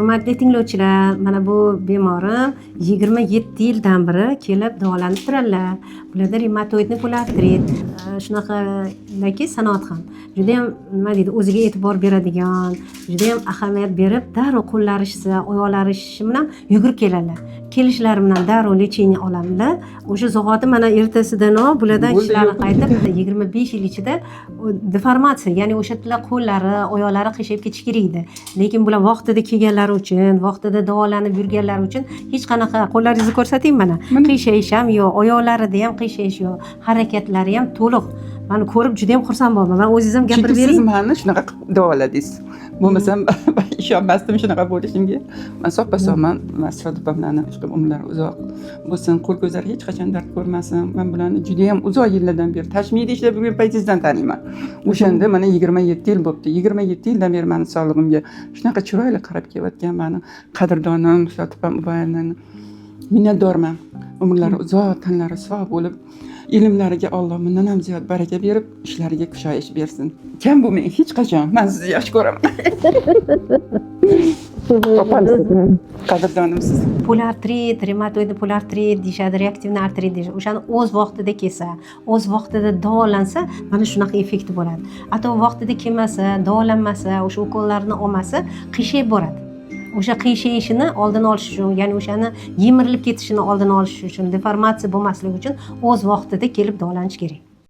Hurmatli tinglovchilar, mana bu bemorim 27 yildan beri kelib davolanib turadilar. Bularda ревматоидный poliartrit, shunaqalaki sanoat ham judayam, nima deydi, o'ziga e'tibor beradigan, judayam ahamiyat berib, darrov qo'llari shishsa, oyoqlari shishishi bilan yugurib keladilar. Kelishlari bilan darrov лечение oladilar. O'sha zahoti, mana, ertasidanoq bulardan Bo'ldi, ishlari yo'q. qaytib, 25 yil ichida deformatsiya, ya'ni o'sha yerlar, qo'llari, oyoqlari qiyshayib ketishi kerak edi, lekin bular vaqtida kelganlari uchun, vaqtida davolanib yurganlari uchun hech qanaqa, qo'llaringizni ko'rsating, mana, Mana. qiyshayish ham yo'q, oyoqlarida ham qiyshayish yo'q, harakatlari ham to'liq. Mani ko'rib juda yam xursand bo'ldim. Man o'zingiz ham gapirib Chunki siz bering. mani shunaqa qilib davoladingiz. Bo'lmasam ishonmasdim shunaqa bo'lishimga. Man soppa sog'man. Man opamlarni ishqilib umrlari uzoq bo'lsin, qo'l ko'zlari hech qachon dard ko'rmasin. Man bularni judayam uzoq yillardan beri tashmiyda ishlab yurgan paytingizdan taniyman. O'shanda mana 27 yil bo'libdi. 27 yildan beri mani sog'lig'imga shunaqa chiroyli qarab kelayotgan mani qadrdonim Sotipam Ubayevnani minnatdorman. Umrlari uzoq, tanlari sog' bo'lib, ilmlariga Alloh bundan ham ziyod baraka berib, ishlariga kushayish bersin. Kam bo'lmang hech qachon. Man sizni yaxshi ko'raman. Opamsiz, qadrdonimsiz. Poliartrit, ревматоидный poliartrit deyishadi, реактивный artrit deyishadi. O'shani o'z vaqtida kelsa, o'z vaqtida davolansa, mana shunaqa effekti bo'ladi. А то vaqtida kelmasa, davolanmasa, o'sha ukollarni olmasa, qiyshayib boradi. O'sha qiyshayishini oldini olish uchun, ya'ni o'shani yemirilib ketishini oldini olish uchun, deformatsiya bo'lmasligi uchun o'z vaqtida kelib davolanish kerak.